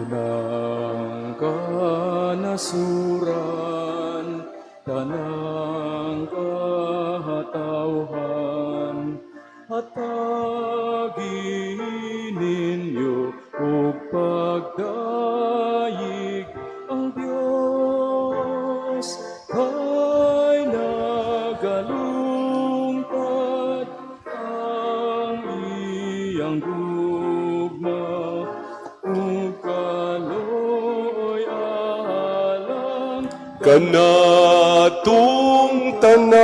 Tanang kanasuran, tanang katawhan, hatagi ninyo og pagdayeg ang Dios, kay nagalungtad ang iyang gugma ug kaluoy alang kanatong tanan.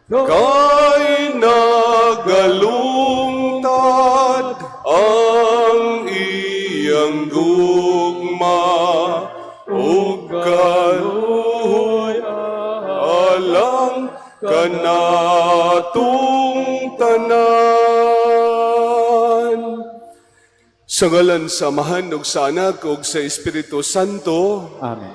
Kay nagalungtad ang iyang gugma ug kaluoy alang kanatong tanan. Sa ngalan sa Amahan ug sa Anak ug sa Espiritu Santo. Amen.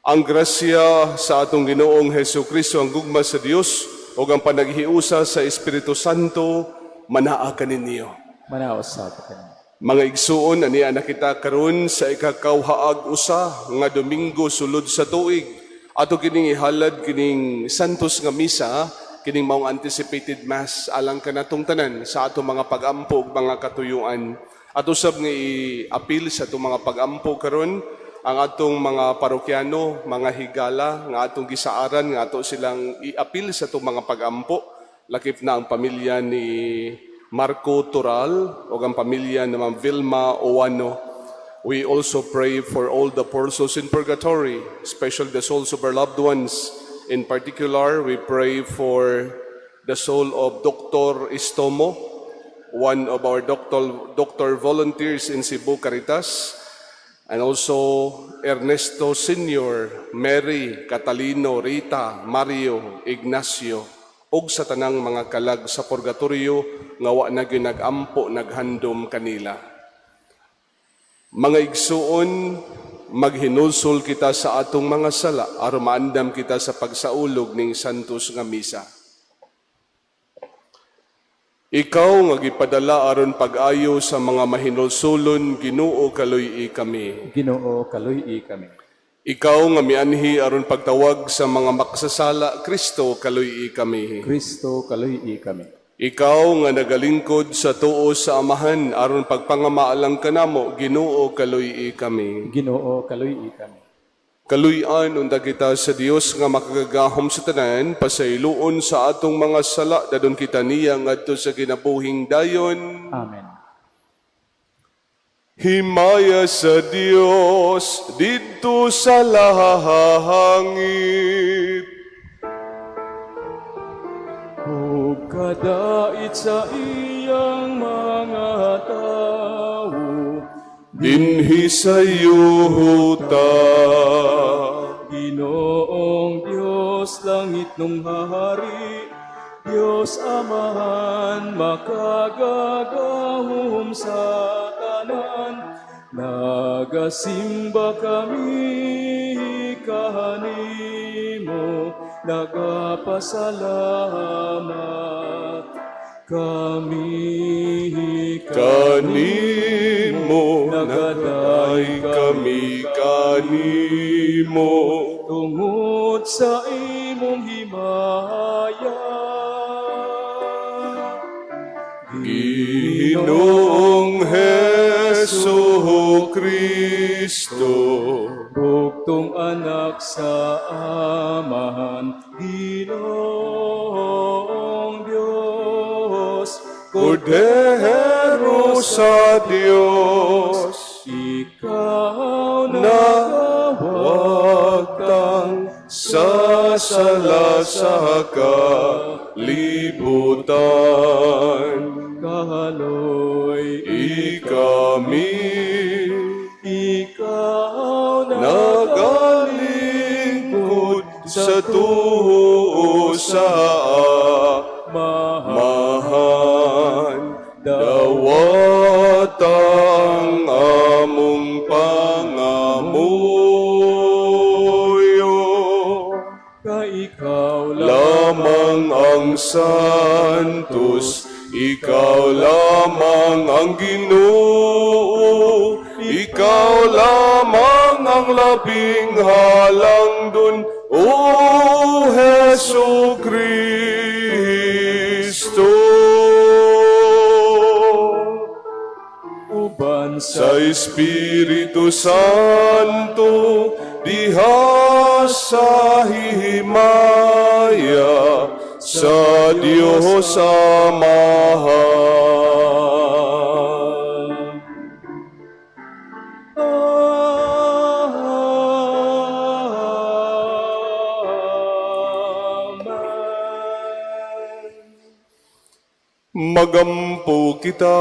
Ang grasya sa atong Ginoong Hesus Kristo, ang gugma sa Dios ug ang panaghiusa sa Espiritu Santo manaa kaninyo. Manaa usab kaninyo. Mga igsuon, ania na kita karon sa ikakawhaag usa nga Domingo sulod sa tuig. Ato kining ihalad kining Santos nga Misa, kining maong anticipated Mass alang kanatong tanan sa atong mga pagampo ug mga katuyuan. Ato sab nga i-apil sa atong mga pagampo karon ang atong mga parokyano, mga higala nga atong gisaaran nga ato silang iapil sa atong mga pagampo. Lakip na ang pamilya ni Marco Toral o ang pamilya ni Ma'am Vilma Oano. We also pray for all the poor souls in purgatory, especially the souls of our loved ones. In particular, we pray for the soul of Dr. Istomo, one of our doctor volunteers in Cebu Caritas, and also Ernesto Sr., Mary, Catalino, Rita, Mario, Ignacio, ug sa tanang mga kalag sa purgatorio nga wa na gyud nag-ampo, naghandom kanila. Mga igsuon, maghinulsol kita sa atong mga sala aron maandam kita sa pagsaulog ning Santos nga Misa. Ikaw nga gipadala aron pag-ayo sa mga mahinulsulon, Ginoo, kaluy-i kami. Ginoo, kaluy-i kami. Ikaw nga mianhi aron pagtawag sa mga makasasala, Kristo, kaluy-i kami. Kristo, kaluy-i kami. Ikaw nga nagalingkod sa tuo sa Amahan aron pagpangamaalang kanamo, Ginoo, kaluy-i kami. Ginoo, kaluy-i kami. Kaluy-an unta kita sa Dios nga makagagahom sa tanan, pasayloon sa atong mga sala, dadon kita niya ngadto sa kinabuhing dayon. Amen. Himaya sa Dios didto sa langit. Ug kadait sa iyang mga tawo dinhi sa yuta. Ginoong Dios, langitnong hari, Dios Amahan, makagagahom sa tanan, nagasimba kami kanimo, nagapasalamat kami kanimo, nagaday kami kanimo tungod sa imong himaya. Ginoong Hesu Kristo, Bugtong Anak sa Amahan, Ginoong Diyos, Kordero sa Dios, Ikaw nawagtang sa sala sa kalibutan. Kaloy, Kami, Ikaw nagalingkod sa tuo sa Amahan, dawata ang among pangamuyo. Kay ikaw Lamang ang santos. Ikaw lamang ang Ginoo, Ikaw lamang ang labing halangdon, O Hesu Kristo. Uban Sa Espiritu Santo, diha sa himaya, sa Diyos Amahan. Amen. Magampo kita,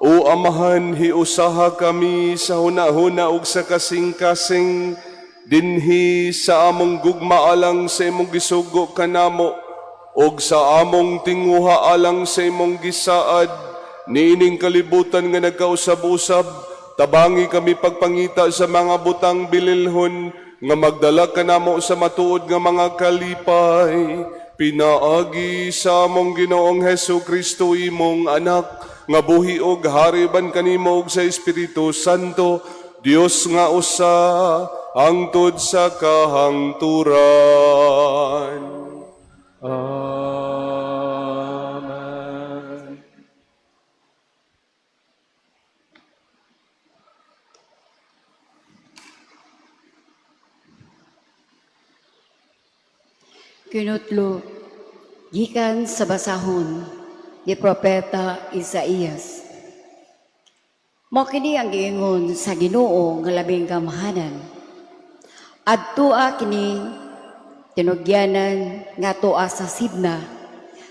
O Amahan, hiusaha kami sa hunahuna ug sa kasing-kasing, dinhi sa among gugma alang sa imong gisugo kanamo, ug sa among tinguha alang sa imong gisaad, niining kalibutan nga nagkausab-usab, tabangi kami pagpangita sa mga butang bililhon, nga magdala kanamo sa matuod nga mga kalipay, pinaagi sa among Ginoong Hesu Kristo imong anak, nga buhi og hari ban kanimo ug sa Espiritu Santo, Dios nga usa, hangtod sa kahangturan. Amen. Kinutlo, gikan sa basahon ni Propeta Isaías. Mao kini ang giingon sa Ginoo nga labing gamhanan. Adtua kini tinugyanan nga tua sa Sibna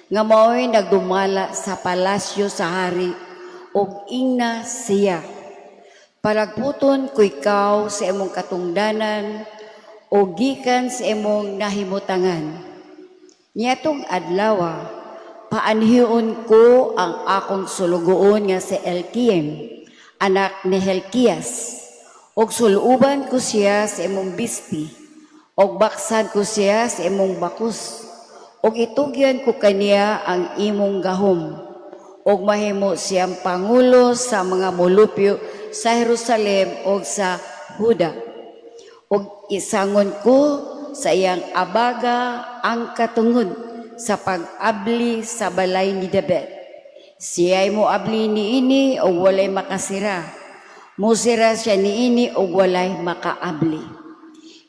nga mao'y nagdumala sa palasyo sa hari ug ingna siya. Palagputon ko ikaw sa imong katungdanan o gikan sa imong nahimutangan. Niadtong adlawa, paanhion ko ang akong sulugoon nga si Elkiim, anak ni Helkias, ug suluban ko siya sa imong bisti, ug baksan ko siya sa imong bakus, ug itugyan ko kaniya ang imong gahom, ug mahimo siyang pangulo sa mga molupyo sa Jerusalem ug sa Huda. Ug isangon ko sa iyang abaga ang katungod sa pag-abli sa balay ni David. Siya'y moabli niini og walay makasira. Musira siya niini og walay makaabli.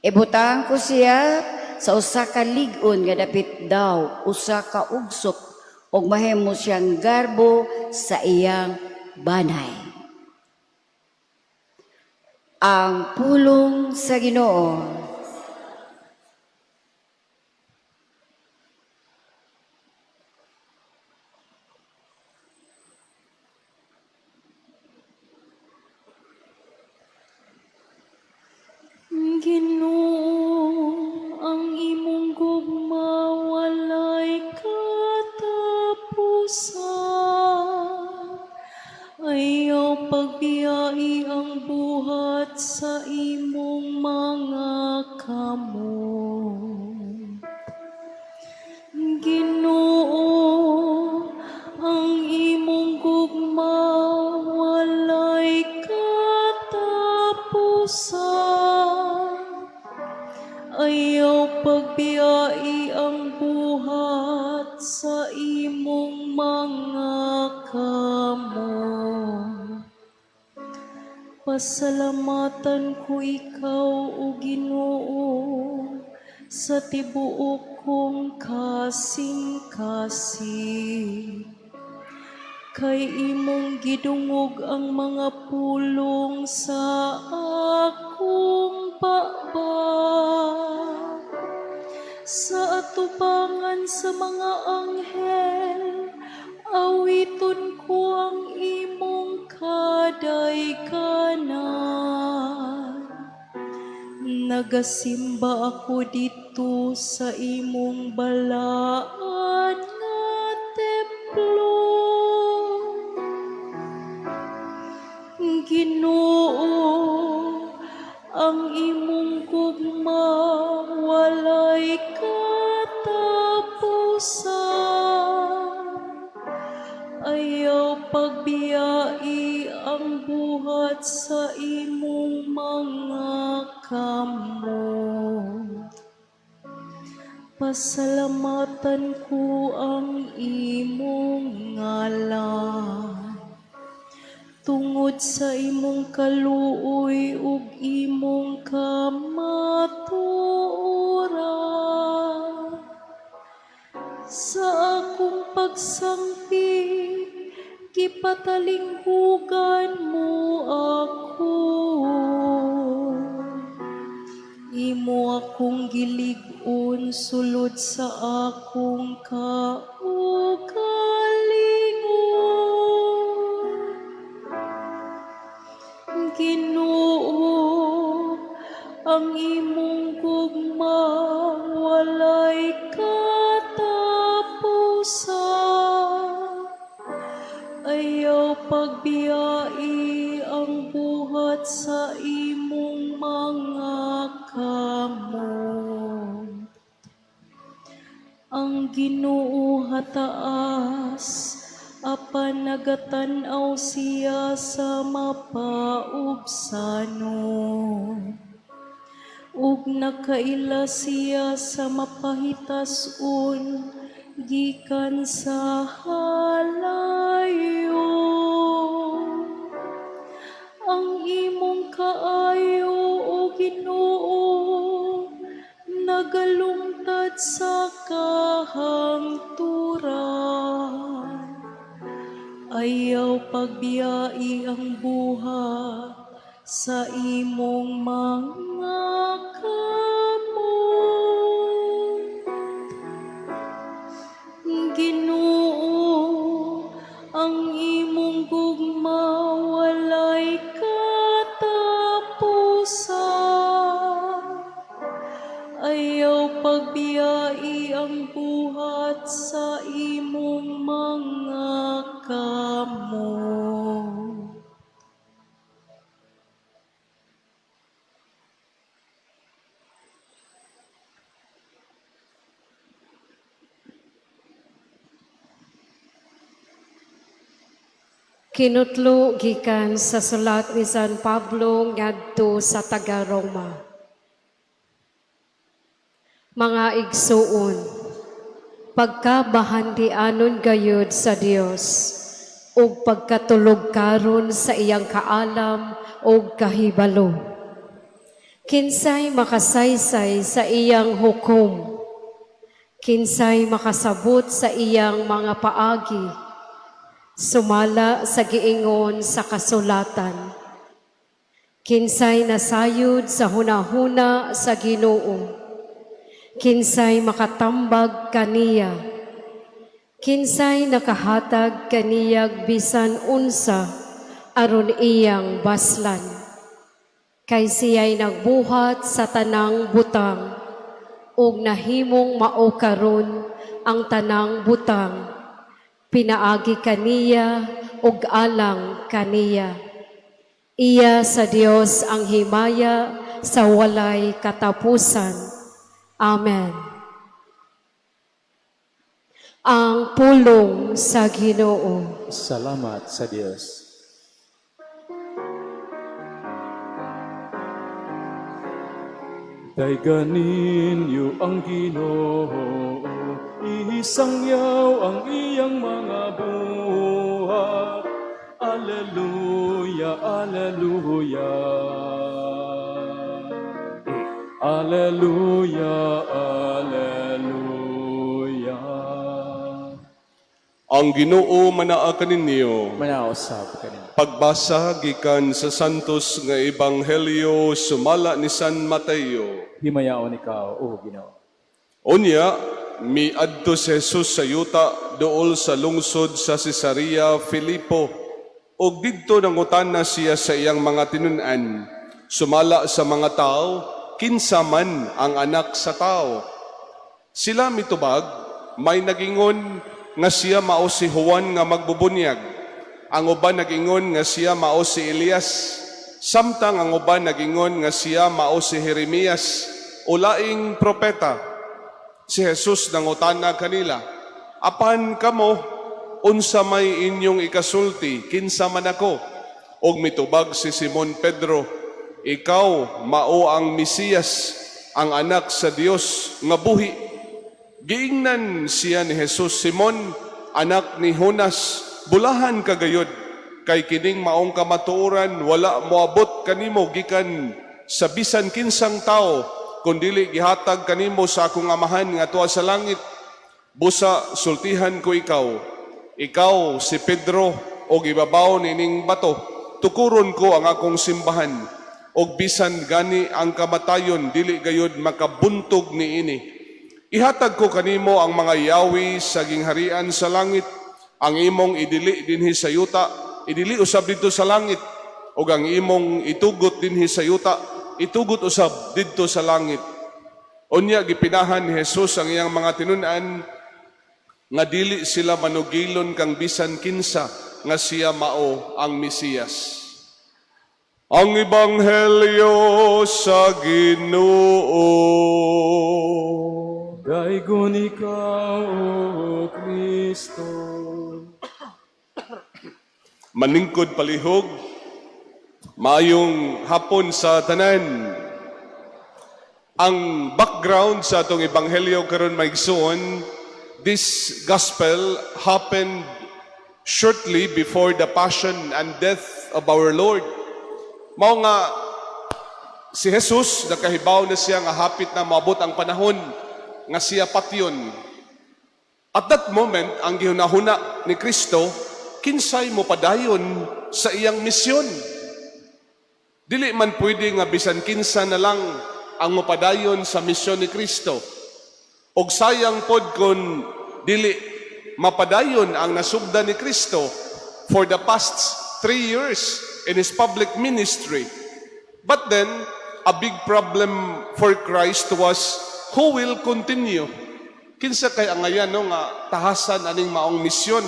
Ibutang ko siya sa usa ka lig-on nga dapit daw usa ka ugsok ug mahimo siyang garbo sa iyang banay. Ang pulong sa Ginoo. Ginoo, ang imong gugma walay katapusan. Ayaw pagbiyai ang buhat sa imong mga kamot. Ginoo, ang imong gugma walay katapusan. Ayaw pagbiyai ang buhat sa imong mga kamot. Pasalamatan ko ikaw, O Ginoo, sa tibuok kong kasing-kasing. Kay imong gidungog ang mga pulong sa akong baba. Sa atubangan sa mga anghel, awiton ko ang imong kadayganan. Nagasimba ako didto sa imong balaan nga templo. Ginoo, ang imong gugma walay katapusan. kamot. Pasalamatan ko ang imong ngalan tungod sa imong kaluoy ug imong kamatuoran. Sa akong pagsangpit, gipatalinghugan mo ako. Imo akong gilig-on sulod sa akong kaugalingon. Ginoo, ang imong gugma walay katapusan. Ayaw pagbiyai ang buhat sa imong mga kamot. Ang Ginoo hataas, apan nagatan-aw siya sa mapaubsanon. Ug nakaila siya sa mapahitason gikan sa halayo. Ang imong kaayo, O Ginoo, nagalungtad sa kahangturan. Ayaw pagbiyai ang buhat sa imong mga kamot. Ginoo, ang imong gugma walay katapusan. Ayaw pagbiyai ang buhat sa imong mga kamot. Kinutlo gikan sa sulat ni San Pablo ngadto sa taga Roma. Mga igsuon, pagkabahandianon gayud sa Dios ug pagkatulog karon sa iyang kaalam ug kahibalo. Kinsay makasaysay sa iyang hukom, kinsay makasabot sa iyang mga paagi, sumala sa giingon sa kasulatan. Kinsay nasayod sa hunahuna sa Ginoo. Kinsay makatambag kaniya. Kinsay nakahatag kaniyag bisan unsa aron iyang baslan. Kay siya'y nagbuhat sa tanang butang ug nahimong mao karon ang tanang butang pinaagi kaniya ug alang kaniya. Iya sa Dios ang himaya sa walay katapusan. Amen. Ang pulong sa Ginoo. Salamat sa Dios. Daygan ninyo ang Ginoo, isangyaw ang iyang mga buhat. Alleluia, alleluia. Alleluia, alleluia. Ang Ginoo manaa kaninyo. Manausap kanino. Pagbasa gikan sa Santos nga Ebanghelyo sumala ni San Mateo. Himayaon ikaw, O Ginoo. Unya, miadto si Jesus sa yuta duol sa lungsod sa Cesarea Filipo. Ug didto nangutana siya sa iyang mga tinun-an, sumala sa mga tao, kinsa man ang anak sa tao. Sila mitubag, may nagingon nga siya mao si Juan nga magbubunyag. Ang uban nagingon nga siya mao si Elias. Samtang ang uban nagingon nga siya mao si Jeremias o laing propeta. Si Jesus nangutana kanila, "Apan kamo, unsa may inyong ikasulti, kinsa man ako?" Og mitubag si Simon Pedro, Ikaw mao ang Mesiyas, ang anak sa Dios nga buhi." Giingnan siya ni Jesus, "Simon, anak ni Jonas, bulahan ka gayod, kay kining maong kamatuoran wala moabot kanimo gikan sa bisan kinsang tao, kundili gihatag kanimo sa akong Amahan nga tuwa sa langit. Busa sultihan ko ikaw, ikaw si Pedro, og ibabaw nining bato, tukuron ko ang akong simbahan, og bisan gani ang kamatayon dili gayud makabuntog niini. Ihatag ko kanimo ang mga yawi sa gingharian sa langit. Ang imong idili dinhi sa yuta, idili usab didto sa langit, ug ang imong itugot dinhi sa yuta, itugot usab didto sa langit." Unya gipinahan ni Jesus ang iyang mga tinun-an nga dili sila manugilon kang bisan kinsa nga siya mao ang Mesiyas. Ang Ebanghelyo sa Ginoo. Daygon ikaw, O Kristo. Maningkod palihog, maayong hapon sa tanan. Ang background sa atong ebanghelyo karon, mga igsoon, this gospel happened shortly before the passion and death of our Lord. Mao nga si Jesus nakahibaw na siya nga hapit na maabot ang panahon nga siya patyon. At that moment, ang gihunahuna ni Kristo, kinsay mo padayon sa iyang misyon? Dili man pwede nga bisan kinsa na lang ang mopadayon sa misyon ni Kristo. Og sayang pod kung dili mapadayon ang nasugdan ni Kristo for the past 3 years in His public ministry. But then, a big problem for Christ was who will continue? Kinsa kay angayan, no, nga tahasan aning maong misyon?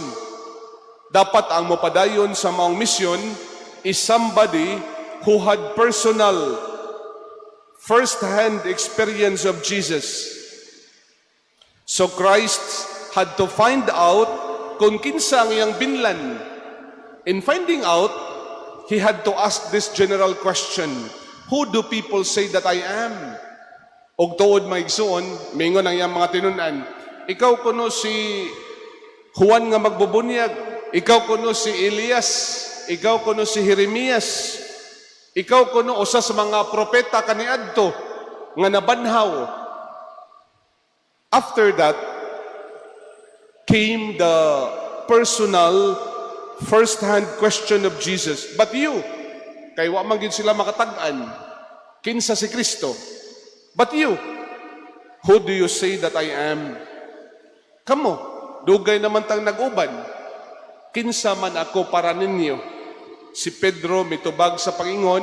Dapat ang mopadayon sa maong misyon is somebody who had personal first-hand experience of Jesus. So Christ had to find out kung kinsa ang iyang binlan. In finding out, he had to ask this general question, "Who do people say that I am?" Og tuod, mga igsoon, mingon ang iyang mga tinun-an, "Ikaw kuno si Juan nga magbubunyag, ikaw kuno si Elias, ikaw kuno si Jeremias, ikaw kuno usa sa mga propeta kaniadto nga nabanhaw." After that came the personal first-hand question of Jesus, "But you," kay wa man gyud sila makatag-an kinsa si Kristo. "But you, who do you say that I am? Kamo, dugay naman tang nag-uban. Kinsa man ako para ninyo?" Si Pedro mitubag sa pangingon,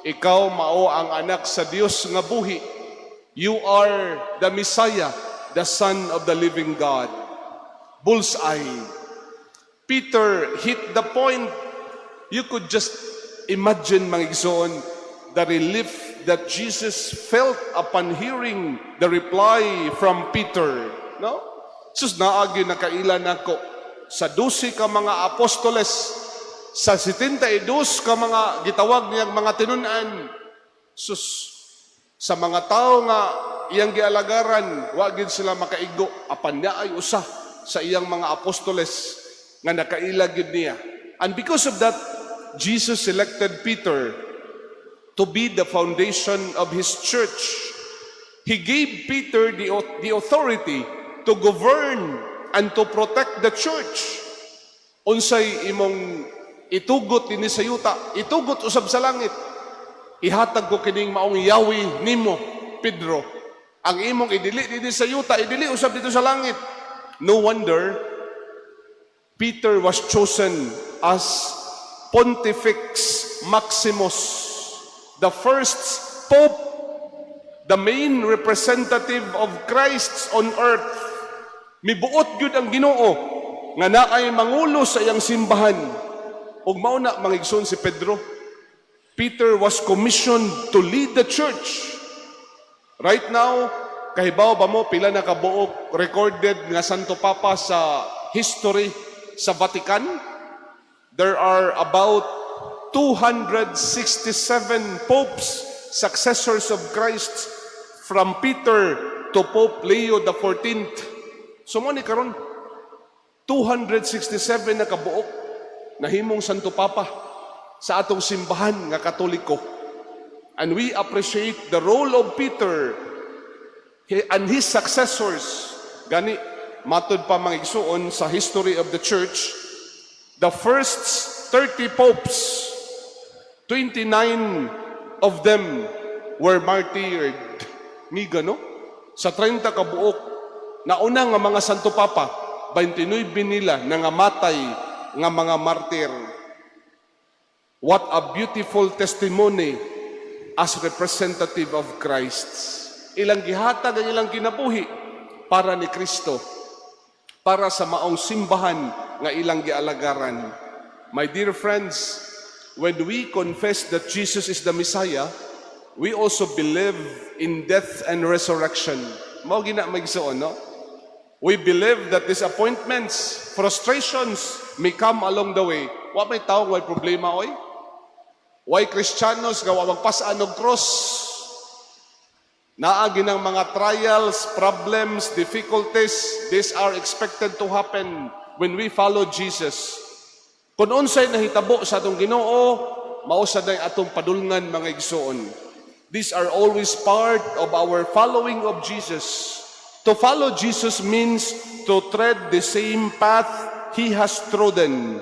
"Ikaw mao ang anak sa Dios nga buhi. You are the Messiah, the Son of the living God." Bullseye. Peter hit the point. You could just imagine, mga igsoon, the relief that Jesus felt upon hearing the reply from Peter. No? Sus, naagi nakaila nako sa 12 ka mga apostoles, sa 72 ka mga gitawag niyang mga tinun-an. Sus, sa mga tao nga iyang gialagaran, wa gid sila makaigo apan niya ay usa sa iyang mga apostoles nga nakaila gid niya. And because of that, Jesus selected Peter to be the foundation of his church. He gave Peter the authority to govern and to protect the church. "Unsay imong itugot dinhi sa yuta, itugot usab sa langit. Ihatag ko kining maong yawi nimo, Pedro. Ang imong idili dinhi sa yuta, idili usab didto sa langit." No wonder Peter was chosen as Pontifex Maximus, the first pope, the main representative of Christ on earth. Mibuot gyud ang Ginoo nga naay mangulo sa iyang simbahan. Ug mao na, mga igsoon, si Pedro. Peter was commissioned to lead the church. Right now, kahibaw ba mo pila na kabuok recorded nga Santo Papa sa history sa Vatican? There are about 267 popes, successors of Christ from Peter to Pope Leo the 14th. So mo ni karon 267 na kabuok nahimong Santo Papa sa atong simbahan nga Katoliko. And we appreciate the role of Peter and his successors. Gani, matod pa, mga igsuon, sa history of the church, the first 30 popes, 29 of them were martyred. Miga, no? Sa 30 kabuok, nauna nga mga Santo Papa, 29 nila nangamatay nga mga martir. What a beautiful testimony as representative of Christ. Ilang gihatag ang ilang kinabuhi para ni Kristo, para sa maong simbahan nga ilang gialagaran. My dear friends, when we confess that Jesus is the Messiah, we also believe in death and resurrection. Mao gina, mga igsoon, no? We believe that disappointments, frustrations may come along the way. Wa may tao way problema, oy. Way Kristiyanos nga wa magpas-an og cross. Naa ginang mga trials, problems, difficulties, these are expected to happen when we follow Jesus. Kung unsay nahitabo sa atong Ginoo, mao sad ay atong padulngan, mga igsoon. These are always part of our following of Jesus. To follow Jesus means to tread the same path he has trodden.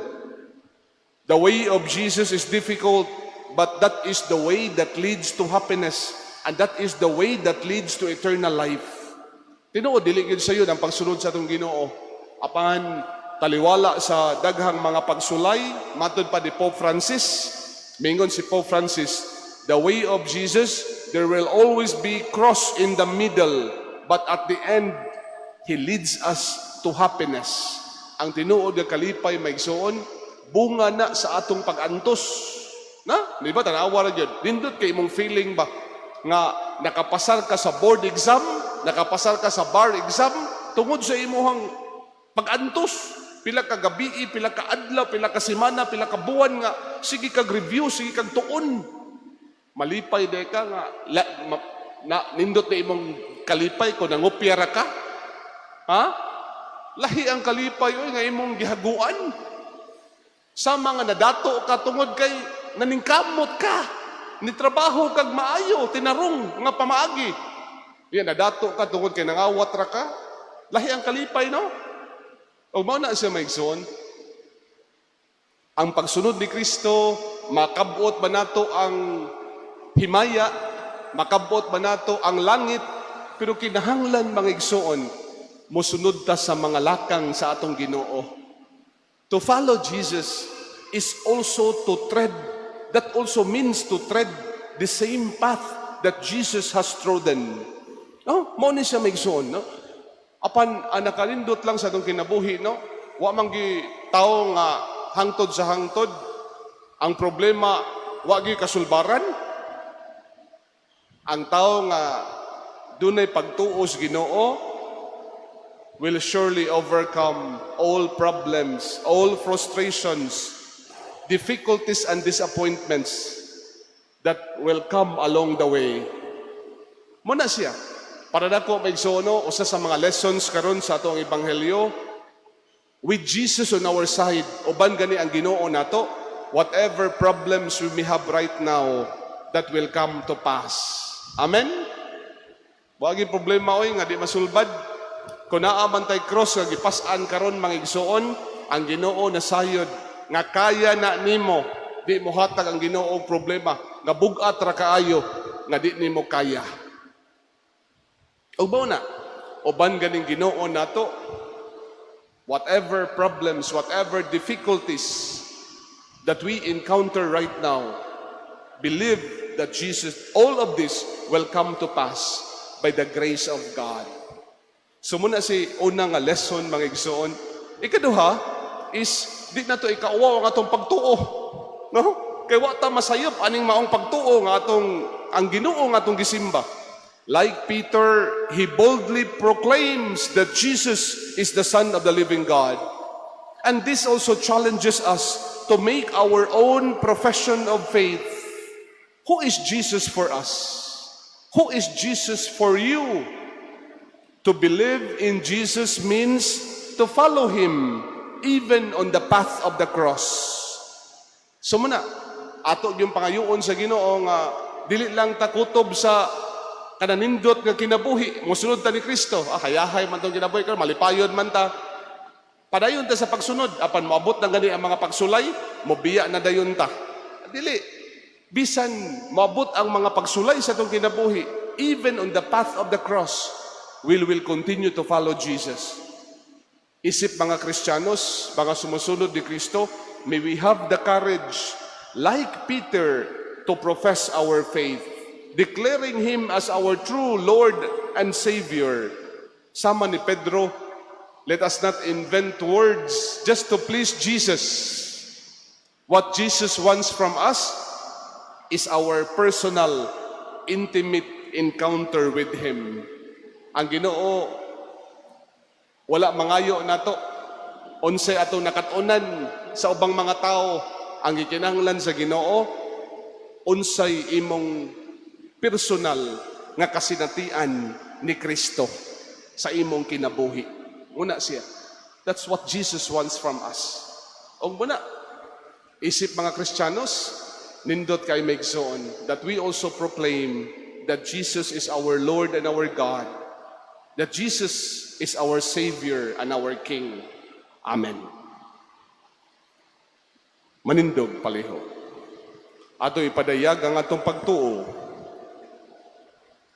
The way of Jesus is difficult, but that is the way that leads to happiness and that is the way that leads to eternal life. Tinuod, dili gyud sayon ang pagsunod sa atong Ginoo. Apan taliwala sa daghang mga pagsulay, matod pa ni Pope Francis, mingon si Pope Francis, the way of Jesus, there will always be cross in the middle, but at the end, He leads us to happiness. Ang tinuod nga kalipay, mga igsoon, bunga na sa atong pag-antos. Na, di ba, tanawa ra gyud. Nindot kay imong feeling ba nga nakapasar ka sa board exam, nakapasar ka sa bar exam tungod sa imuhang pag-antos. Pila ka gabi, pila ka adlaw, pila ka semana, pila ka buwan nga sige kag review, sige kag tuon. Malipay de ka nga la, ma, na nindot na imong kalipay ko nangopya ra ka. Ha? Lahi ang kalipay, oy, nga imong gihaguan. Sa mga nadato ka tungod kay naningkamot ka. Ni trabaho kag maayo, tinarong nga pamaagi. Yan, nadato ka tungod kay nangawat ra ka. Lahi ang kalipay, no? O mao na siya, mga igsoon. Ang pagsunod ni Kristo, makabot ba nato ang himaya, makabot ba nato ang langit, pero kinahanglan, mga igsoon, musunod ta sa mga lakang sa atong Ginoo. To follow Jesus is also to tread, that also means to tread the same path that Jesus has trodden. No? Mao ni siya, mga igsoon, no? Apan ang nakalindot lang sa atong kinabuhi, no? Wa man gi tao nga hangtod sa hangtod ang problema wa gi kasulbaran. Ang tao nga dunay pagtuo sa Ginoo will surely overcome all problems, all frustrations, difficulties and disappointments that will come along the way. Mao na siya. Para nako, mga igsoon, usa sa mga lessons karon sa atong ebanghelyo, with Jesus on our side, uban gani ang Ginoo nato, whatever problems we may have right now, that will come to pass. Amen? Wa gyud problema, oy, nga di masulbad. Kung naa man tay cross nga gipas-an karon, mga igsoon, ang Ginoo nasayod nga kaya na nimo. Di mo hatag ang Ginoo og problema nga bug-at ra kaayo nga di nimo kaya. Ug mao na, uban ganing Ginoo nato, whatever problems, whatever difficulties that we encounter right now, believe that Jesus, all of this will come to pass by the grace of God. So mao na si una nga lesson, mga igsoon. Ikaduha is di na to ikauwaw ang atong pagtuo. No? Kay wa ta masayop aning maong pagtuo nga atong ang Ginoo nga atong gisimba. Like Peter, he boldly proclaims that Jesus is the Son of the living God. And this also challenges us to make our own profession of faith. Who is Jesus for us? Who is Jesus for you? To believe in Jesus means to follow Him even on the path of the cross. So mao na, ato gyung pangayoon sa Ginoo nga dili lang ta kutob sa kananindot nga kinabuhi, mosunod ta ni Kristo. Ah, hayahay man tong kinabuhi karon, malipayon man ta. Padayon ta sa pagsunod, apan moabot na gani ang mga pagsulay, mobiya na dayon ta. Dili. Bisan moabot ang mga pagsulay sa atong kinabuhi, even on the path of the cross, we will continue to follow Jesus. Isip mga Kristiyanos, mga sumusunod ni Kristo, may we have the courage, like Peter, to profess our faith, declaring Him as our true Lord and Savior. Sama ni Pedro, let us not invent words just to please Jesus. What Jesus wants from us is our personal, intimate encounter with Him. Ang Ginoo, wala mangayo nato. Unsay atong nakat-unan sa ubang mga tao, ang gikinahanglan sa Ginoo, unsay imong personal nga kasinatian ni Kristo sa imong kinabuhi. Mao na siya. That's what Jesus wants from us. Og mao na, isip mga Kristiyanos, nindot kay maigsoon that we also proclaim that Jesus is our Lord and our God, that Jesus is our Savior and our King. Amen. Manindog palihog. Ato ipadayag ang atong pagtuo.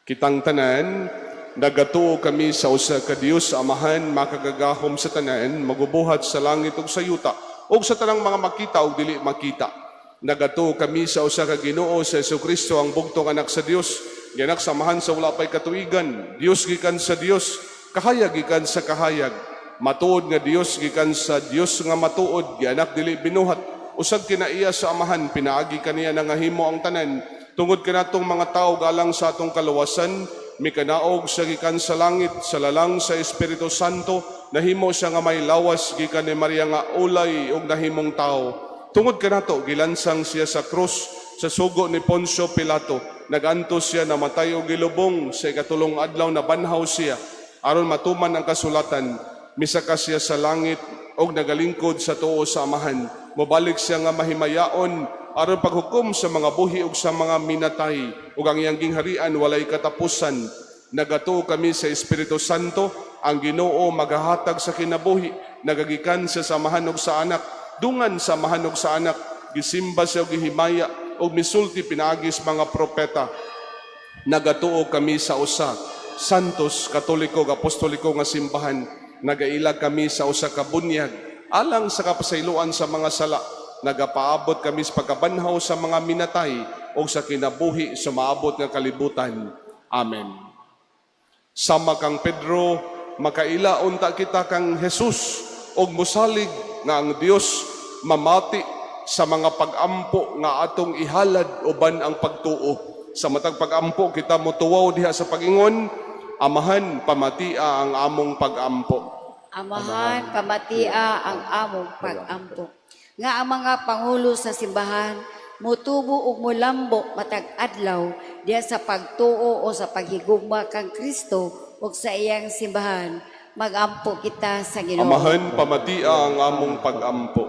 Kitang tanan, nagatuo kami sa usa ka Dios Amahan, makagagahom sa tanan, magubuhat sa langit ug sa yuta, ug sa tanang mga makita ug dili makita. Nagatuo kami sa usa ka Ginoo, sa Hesukristo, ang bugtong Anak sa Dios, gianak sa Amahan sa wala pay katuigan, Dios gikan sa Dios, kahayag gikan sa kahayag, matuod nga Dios gikan sa Dios nga matuod, gianak, dili binuhat, usag kinaiya sa Amahan, pinaagi kaniya nangahimo ang tanan. Tungod kanatong mga tawo alang sa atong kaluwasan, mikanaog siya gikan sa langit sa lalang sa Espiritu Santo, nahimo siya nga may lawas gikan ni Maria nga ulay ug nahimong tawo. Tungod kanato, gilansang siya sa krus sa sugo ni Poncio Pilato. Nagantos siya, namatay ug gilubong. Sa ikatulong adlaw nabanhaw siya aron matuman ang kasulatan. Misaka siya sa langit og nagalingkod sa tuo sa Amahan. Mobalik siya nga mahimayaon aron paghukom sa mga buhi ug sa mga minatay, ug ang iyang gingharian walay katapusan. Nagatuo kami sa Espiritu Santo, ang Ginoo magahatag sa kinabuhi, nagagikan sa Amahan ug sa Anak, dungan sa Amahan ug sa Anak, gisimba siya ug gihimaya ug misulti pinaagi sa mga propeta. Nagatuo kami sa usa, Santos, Katoliko, ug Apostoliko nga simbahan. Nagaila kami sa usa ka bunyag alang sa kapasayloan sa mga sala. Nagapaabot kami sa pagkabanhaw sa mga minatay o sa kinabuhi sa maabot nga kalibutan. Amen. Sama kang Pedro, makaila unta kita kang Jesus og mosalig nga ang Dios mamati sa mga pag-ampo nga atong ihalad uban ang pagtuo. Sa matag pag-ampo, kita motuwaw diha sa pag-ingon, "Amahan, pamatia ang among pag-ampo." Amahan, pamatia ang among pag-ampo. Nga ang mga pangulo sa simbahan mutubo ug mulambo matag adlaw diha sa pagtuo o sa paghigugma kang Kristo ug sa iyang simbahan. Magampo kita sa Ginoo. Amahan, pamatia ang among pag-ampo.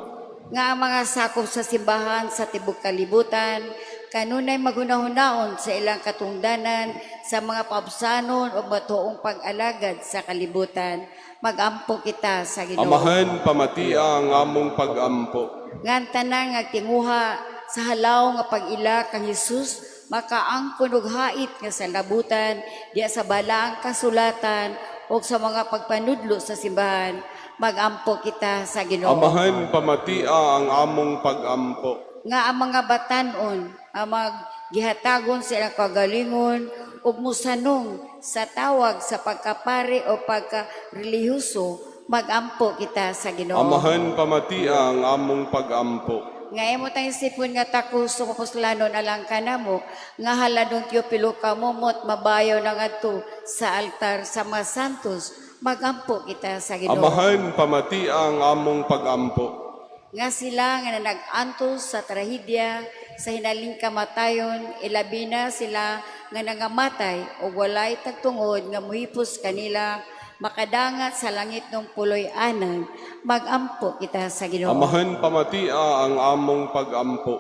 Nga ang mga sakop sa simbahan sa tibok kalibutan kanunay maghunahunaon sa ilang katungdanan sa mga paubsanon o matuong pag-alagad sa kalibutan. Magampo kita sa Ginoo. Amahan, pamatia ang among pag-ampo. Nga ang tanan nga tinguha sa halaw nga pag-ila kang Hesus makaangkon og hait nga sanlabutan diha sa balaang kasulatan o sa mga pagpanudlo sa simbahan. Magampo kita sa Ginoo. Amahan, pamatia ang among pag-ampo. Nga ang mga batanon ang mga gihatagon sa ilang kagalingon ug musanong sa tawag sa pagkapari o pagkarelihiyoso. Magampo kita sa Ginoo. Amahan, pamatia ang among pag-ampo. Nga imo tang isipon nga takos sa kapostolanon alang kanamo nga haladong Teopilo Camomot mabayaw na ngadto sa altar sa mga santos. Magampo kita sa Ginoo. Amahan, pamati ang among pagampo. Nga sila nga nag-antos sa trahedya sa hinaling kamatayon, ilabi na sila nga nangamatay o walay tagtungod nga muhipos kanila makadangat sa langit ng puloy-anan, magampo kita sa Ginoo. Amahan, pamatia ang among pagampo.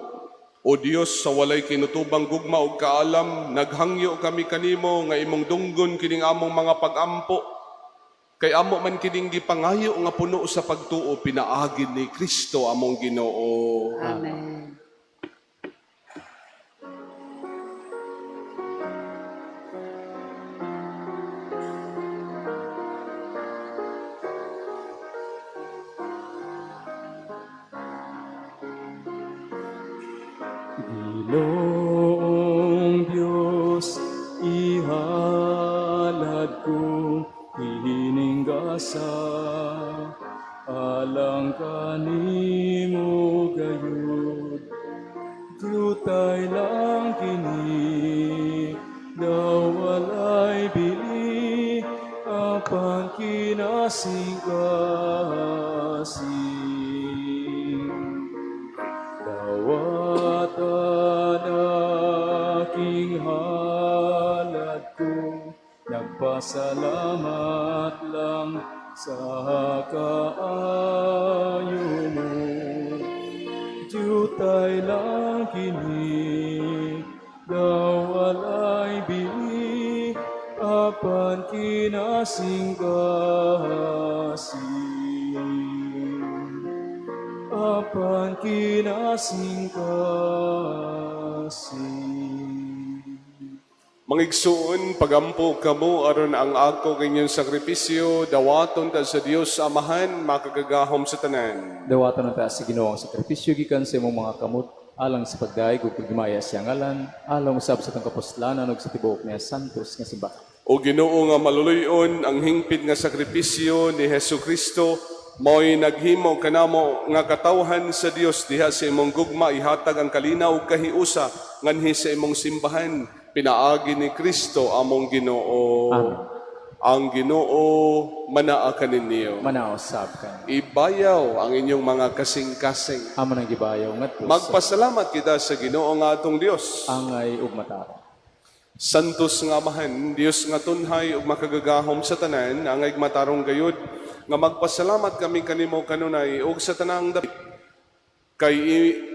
O Dios, sa walay kinutubang gugma ug kaalam, naghangyo kami kanimo nga imong dunggon kining among mga pagampo. Kay amo man kining gipangayo nga puno sa pagtuo pinaagi ni Kristo among Ginoo. Amen. Ginoong Diyos, ihalad ko kining gasa, alang kanimo gayud. Diutay lang kini, daw walay bili, apan kinasing-kasing. Dawatan aking halad ko, nagpasalamat lang sa kaayo mo. Diutay lang kini, daw walay bili, apan kinasing-kasing apan kinasing-kasing. Mangigsuon, pagampo kamo aron ang ako kinyong sakripisyo dawaton ta sa Dios Amahan makagagahom sa tanan. Dawatan na ta sa Ginoo ang sakripisyo gikan sa imong mga kamot alang sa pagdayeg ug paghimaya sa iyang ngalan, alang usab sa atong kapuslanan ug sa tibuok niya santos nga simbahan. O Ginoo nga maluluyon ang hingpit nga sakripisyo ni Hesus Kristo mao'y naghimo kanamo nga katawhan sa Dios diha sa imong gugma ihatag ang kalinaw ug kahiusa nganhi sa imong simbahan pinaagi ni Kristo among Ginoo. Amen. Ang Ginoo manaa kaninyo. Manaosab ka. Ibayaw ang inyong mga kasing-kasing. Amo nang gibayaw ngadto sa Magpasalamat kita sa Ginoo nga atong Dios. angay ug matarong. Santos nga Amahan, Dios nga tunhay ug makagagahom sa tanan, angay matarong gayud nga magpasalamat kami kanimo kanunay ug sa tanang dapit. Kay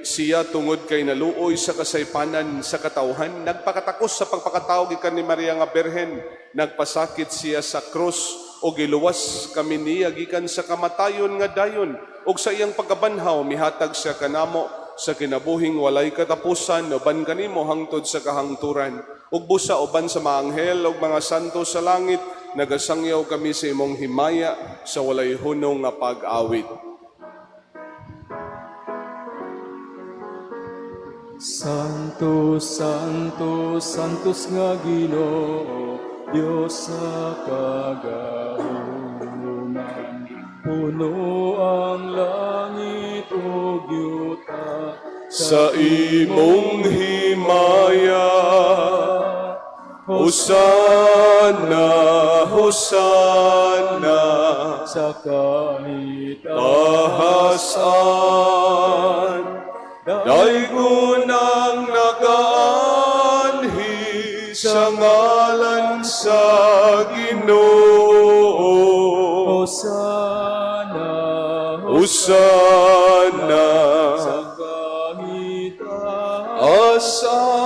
siya tungod kay naluoy sa kasaypanan sa katawhan, nagpakatakos sa pagpakatao gikan ni Maria nga Birhen, nagpasakit siya sa krus ug giluwas kami niya gikan sa kamatayon nga dayon ug sa iyang pagkabanhaw mihatag siya kanamo sa kinabuhing walay katapusan uban kanimo hangtod sa kahangturan. Ug busa uban sa mga anghel ug mga santo sa langit, nagasangyaw kami sa imong himaya sa walay hunong nga pag-awit. Santo, Santo, Santos nga Ginoo, Dios sa kagahuman. Puno ang langit ug yuta Sa imong himaya, Hosanna, Hosanna, sa kahit tahasan. Daygon ang nakaanhi sa ngalan sa Ginoo. Hosanna, Hosanna, sa kahit asan.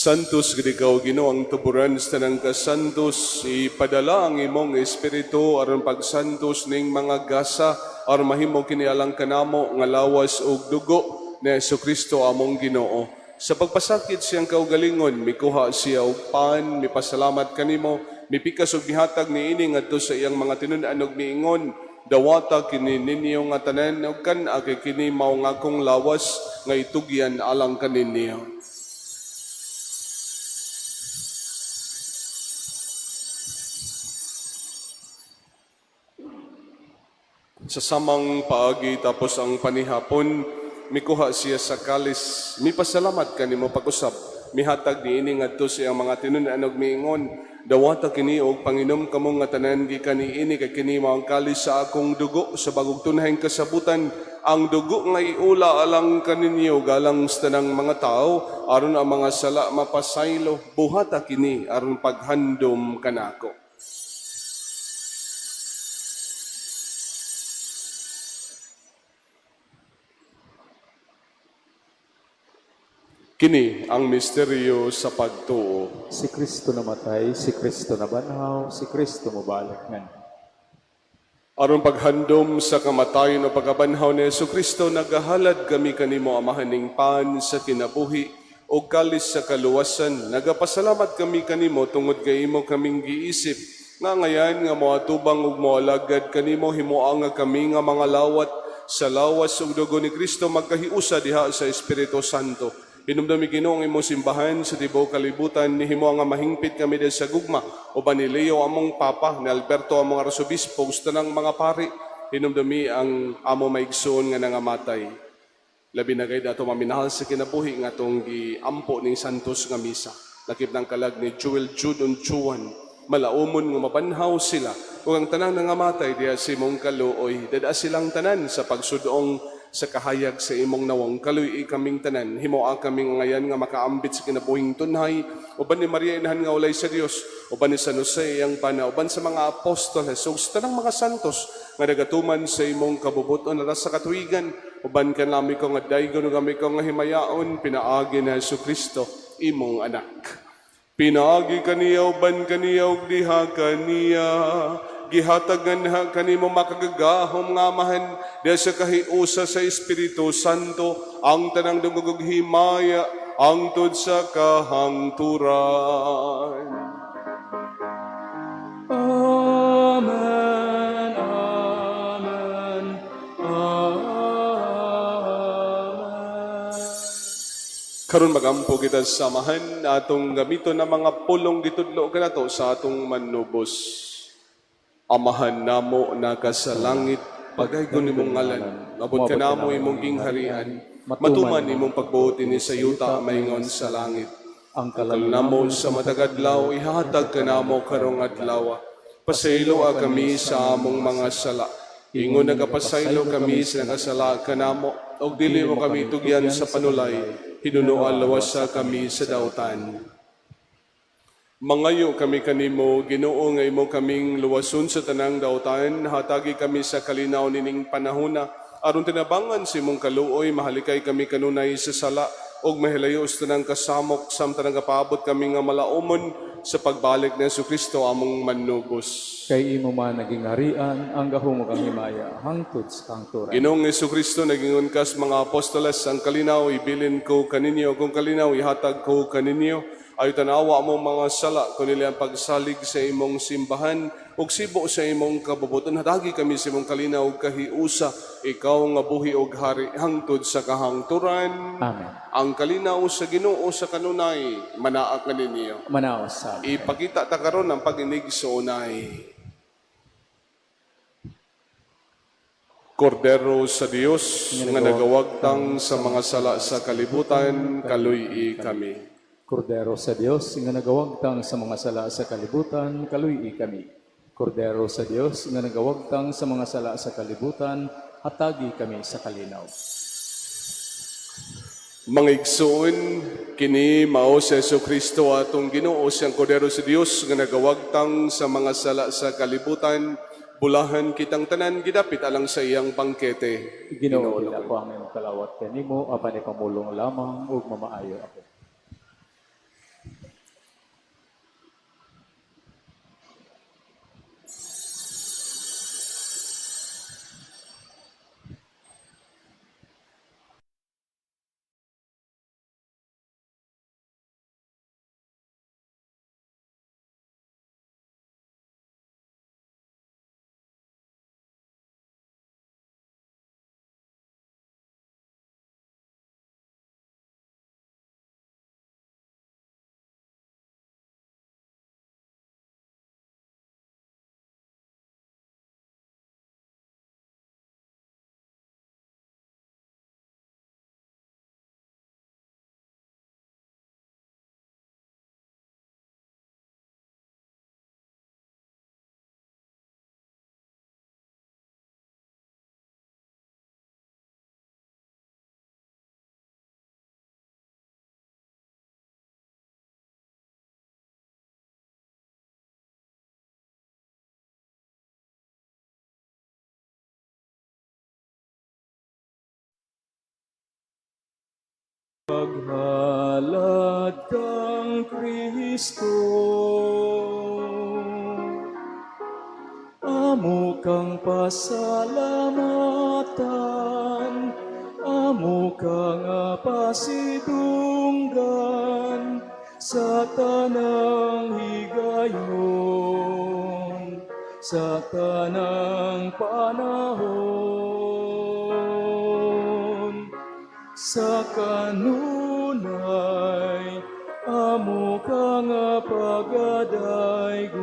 Santos gid ikaw Ginoo ang tuburan sa tanang kasantos, ipadala ang imong espiritu aron pagsantos ning mga gasa aron mahimo kini alang kanamo nga lawas ug dugo ni Hesukristo among Ginoo. Sa pagpasakit siyang kaugalingon, mikuha siya og pan, mipasalamat kanimo, mipikas og mihatag niini ngadto sa iyang mga tinun-an ug miingon, dawata kini ninyo nga tanan ug kan-a kay kini mao nga akong lawas nga itugyan alang kaninyo. Sa samang paagi tapos ang panihapon, mikuha siya sa kalis, mipasalamat kanimo pag-usap. Mihatag niini ngadto sa iyang mga tinun-an ug miingon, "Dawata kini og panginom kamo nga tanan gikan niini, kay kini mao ang kalis sa akong dugo sa bagong tunheng kasabutan, ang dugo nga iula alang kaninyo galang sa tanang mga tao aron ang mga sala mapasaylo. Buhata kini aron paghandom kanako." Kini ang misteryo sa pagtuo. Si Kristo namatay, si Kristo nabanhaw, si Kristo mobalik nganhi. Aron paghandom sa kamatayon o pagkabanhaw ni Kristo, nagahalad kami kanimo, Amahan, ning pan sa kinabuhi o kalis sa kaluwasan. Nagapasalamat kami kanimo tungod kay imo kaming giisip nga ngayan nga moatubang ug moalagad kanimo. Himoa nga kami nga mga lawat sa lawas ug dugo ni Kristo magkahiusa diha sa Espiritu Santo. Hinumdumi, Ginoo, ang imong simbahan sa tibuok kalibutan, nihimo nga mahingpit kami dahil sa gugma uban ni Leo among Papa, ni Alberto among Arsobispo, ug sa tanang mga pari. Hinumdumi ang amo maigsoon nga nangamatay. Labi na gayud ato maminahal sa kinabuhi nga atong giampo ning Santos nga Misa. Lakip ng kalag ni Jewel Jude Unchuan. Malaumon nga mabanhaw sila ug ang tanang nangamatay diha sa imong kaluoy. Dad-a silang tanan sa pagsudong sa kahayag sa imong nawong. Kaluy kaming tanan. Himoa kaming ngayan nga makaambit sa kinabuhing tunhay uban ni Maria Inahan nga walay sa Dios, uban ni San Jose iyang bana, uban sa mga apostoles ug sa tanang mga santos nga nagatuman sa imong kabubuton alas sa katuigan, uban kanami ko nga daygon ug kami ko nga himayaon pinaagi ni Hesus Kristo, imong anak. Pinaagi kaniya, uban kaniya ug diha kaniya, gihatag nganha kanimo makagagahom nga Amahan diha sa kahiusa sa Espiritu Santo ang tanang dungog ug himaya hangtod sa kahangturan. Amen. Amen. Amen. Karon magampo kita sa Amahan, atong gamiton ang mga pulong gitudlo kanato sa atong Manubos. Amahan namo na ka sa langit, pagdaygon imong ngalan, mabot kanamo imong gingharian, matuman imong pagbuot dinhi sa yuta maingon sa langit. Ang Ang namo sa matag adlaw ihatag kanamo karong adlaw. Pasayloa kami sa among mga sala. Ingon nagapasaylo kami sa nakasala kanamo, ug dili mo kami tugyan sa panulay, hinunoa lawasa kami sa dautan. Mangayo kami kanimo, Ginoo, nga imo kaming luwason sa tanang dautan, hatagi kami sa kalinaw nining panahona aron tinabangan sa imong kaluoy mahalikay kami kanunay sa sala ug mahilayo sa tanang kasamok samtang nagapaabot kami nga malaumon sa pagbalik ni Kristo among Manubos. Kay imo man ang gingharian, ang gahom ug ang himaya, hangtod sa kahangturan. Ginoong Kristo, nagingon ka sa mga apostoles, "Ang kalinaw ibilin ko kaninyo, akong kalinaw ihatag ko kaninyo. Ayaw tanawa among mga sala, kundi ang pagsalig sa imong simbahan, ug sibo sa imong kabubuton. Hatagi kami sa imong kalinaw ug kahiusa, ikaw nga buhi ug hari hangtod sa kahangturan." Amen. Ang kalinaw sa Ginoo sa kanunay, manaa kaninyo. Manaa usab. Ipakita ta karon ang pag-inigsoonay. Kordero sa Dios nga nagawagtang sa mga sala sa kalibutan, kaluy-i kami. Kordero sa Dios nga nagawagtang sa mga sala sa kalibutan, kaluy-i kami. Kordero sa Dios nga nagawagtang sa mga sala sa kalibutan, hatagi kami sa kalinaw. Mga igsoon, kini mao si Jesu Kristo atong Ginoo, siyang Kordero sa Dios nga nagawagtang sa mga sala sa kalibutan. Bulahan kitang tanan gidapit alang sa iyang bangkete. Ginoo, dili ako ang imong kalawat kanimo, apan ipamulong lamang ug mamaayo ako. Paghalad kang Kristo, amo kang pasalamatan, amo kang pasidunggan sa tanang higayon, sa tanang panahon, sa kanunay amo ka nga pagadaygon.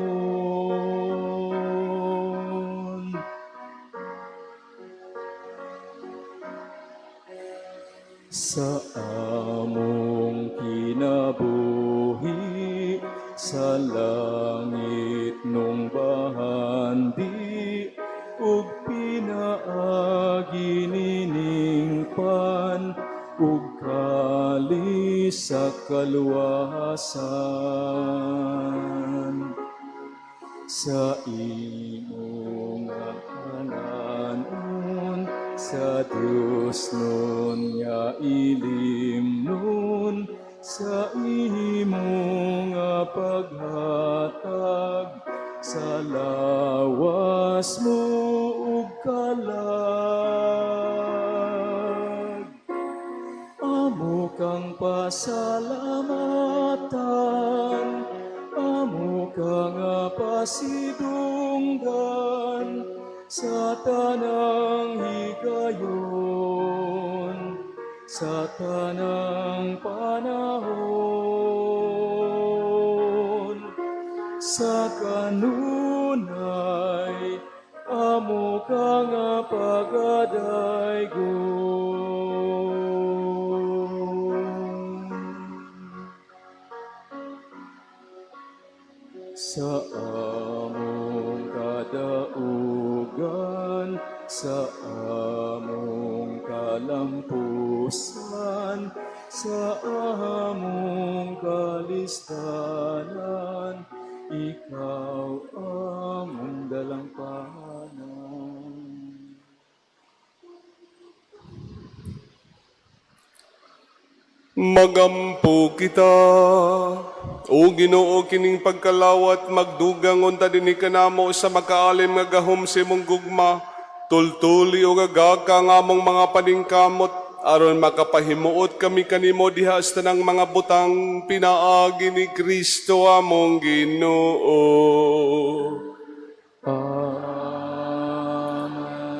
Sa among kinabuhi, sa langit nung bahandi ug pinaagi nining pan ug kalis sa kaluwasan, sa imong ngalan, sa Dios nun nga ilimnon, sa imong nga paghatag sa lawas mo ug kalag, amo kang pasalamatan, amo kang pasidunggan sa tanang higayon, sa tanang panahon, sa kanunay amo ka nga pagadaygon. Sa among kadaugan, sa among kalampusan, sa among kalistanan, ikaw among dalangpanan. Magampo kita. O Ginoo, kining pagkalawat magdugang unta dinhi kanamo sa makaalim nga gahom sa imong gugma. Tultuli o gagaka ang among mga paningkamot aron makapahimuot kami kanimo diha sa tanang mga butang pinaagi ni Kristo among Ginoo. Amen.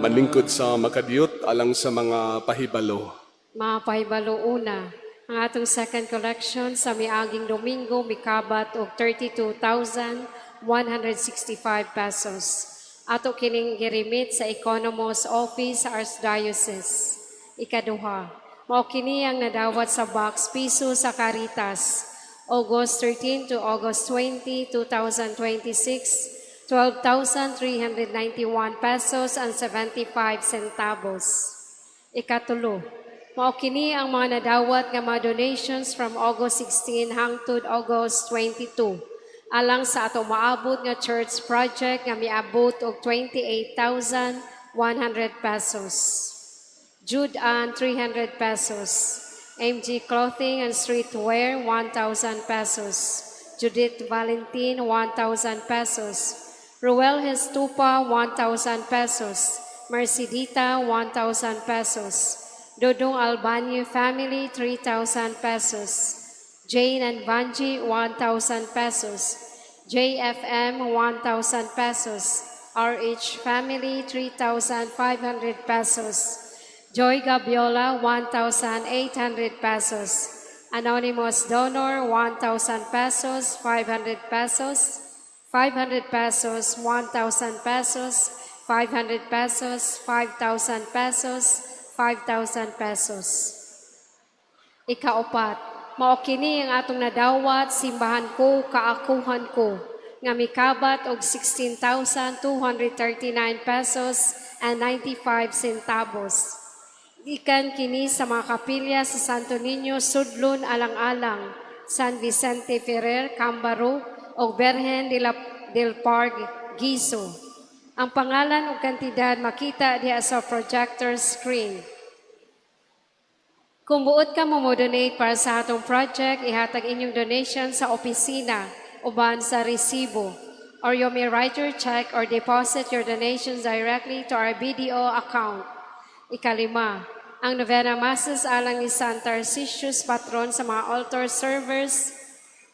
Manlingkod sa makadiyot alang sa mga pahibalo. Mga pahibalo, una, ang atong second collection sa miaging Domingo mikabat og 32,165 pesos. Ato kining girimit sa Economos Office sa Archdiocese. Ikaduha, mao kini ang nadawat sa box piso sa Caritas. August 13 to August 20, 2026, 12,391 pesos and 75 centavos. Ikatulo, mao kini ang mga nadawat nga mga donations from August 16 hangtod August 22 alang sa ato maabot nga church project nga miabot og 28,100 pesos. Jude Ann, 300 pesos. MG Clothing and Streetwear, 1,000 pesos. Judith Valentin, 1,000 pesos. Ruel Hestupa, 1,000 pesos. Mercedita, 1,000 pesos. Dodong Albanio Family, 3,000 pesos. Jane and Vanji, 1,000 pesos. JFM, 1,000 pesos. RH Family, 3,500 pesos. Joy Gabiola, 1,800 pesos. Anonymous donor, 1,000 pesos, 500 pesos, 500 pesos, 1,000 pesos, 500 pesos, 5,000 pesos, 5,000 pesos. Ikaupat, mao kini ang atong nadawat simbahan ko, kaakuhan ko, nga mikabat og 16,239 pesos and 95 centavos. Gikan kini sa mga kapilya sa Santo Niño, Sudlon, Alang-Alang, San Vicente Ferrer, Cambaro, ug Berhen de la, del Park, Giso. Ang pangalan ug kantidad makita diha sa projector screen. Kung buot ka mo mo-donate para sa atong project, ihatag inyong donation sa opisina uban sa resibo. Or you may write your check or deposit your donations directly to our BDO account. Ikalima, ang Novena Masses alang ni San Tarcisius, patron sa mga altar servers,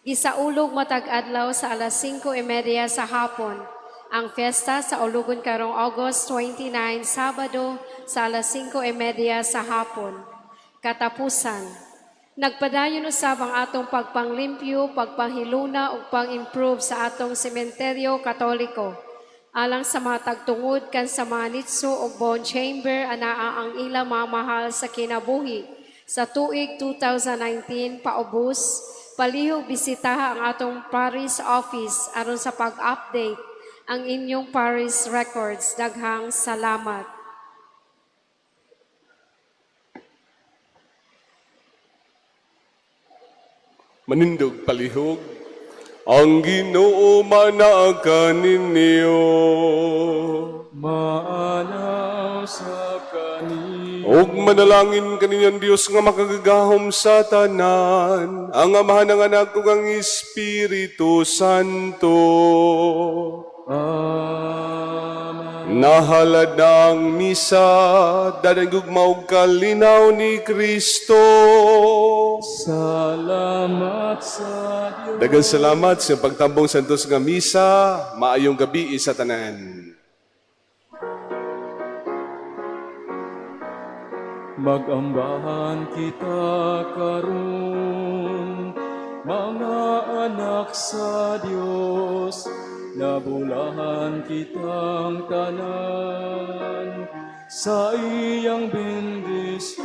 gisaulog matag adlaw sa alas 5:30 sa hapon. Ang fiesta saulugon karong August 29, Sabado, sa alas 5:30 sa hapon. Katapusan. Nagpadayon usab ang atong pagpanglimpyo, pagpanghiluna ug pang-improve sa atong sementeryo Katoliko. Alang sa mga tagtungod kan sa mga nitso ug bone chamber anaa ang ilang mga mahal sa kinabuhi. Sa tuig 2019 paubos, palihog bisitaha ang atong parish office aron sa pag-update ang inyong parish records. Daghang salamat. Manindog palihog. Ang Ginoo manaa kaninyo. Maana sa kani. Og manalangin kaninyang Dios nga makagagahom sa tanan, ang Amahan, ang Anak ug ang Espiritu Santo. Amen. Nahalad na ang misa, dadan gugma ug kalinaw ni Kristo. Salamat sa Dios. Daghang salamat sa pagtambong santos nga misa, maayong gabi sa tanan. Magambahan kita karon, mga anak sa Dios, nabulahan kitang tanan sa iyang bendisyon.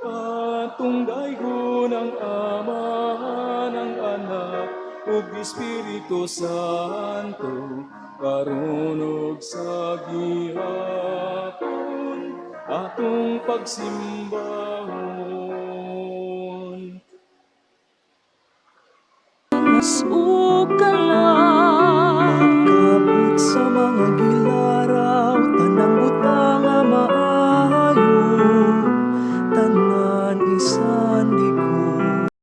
Atong daygon ang Ama, ang Anak, ug Espiritu Santo, karon ug sa gihapon atong pagsimbahon. Nas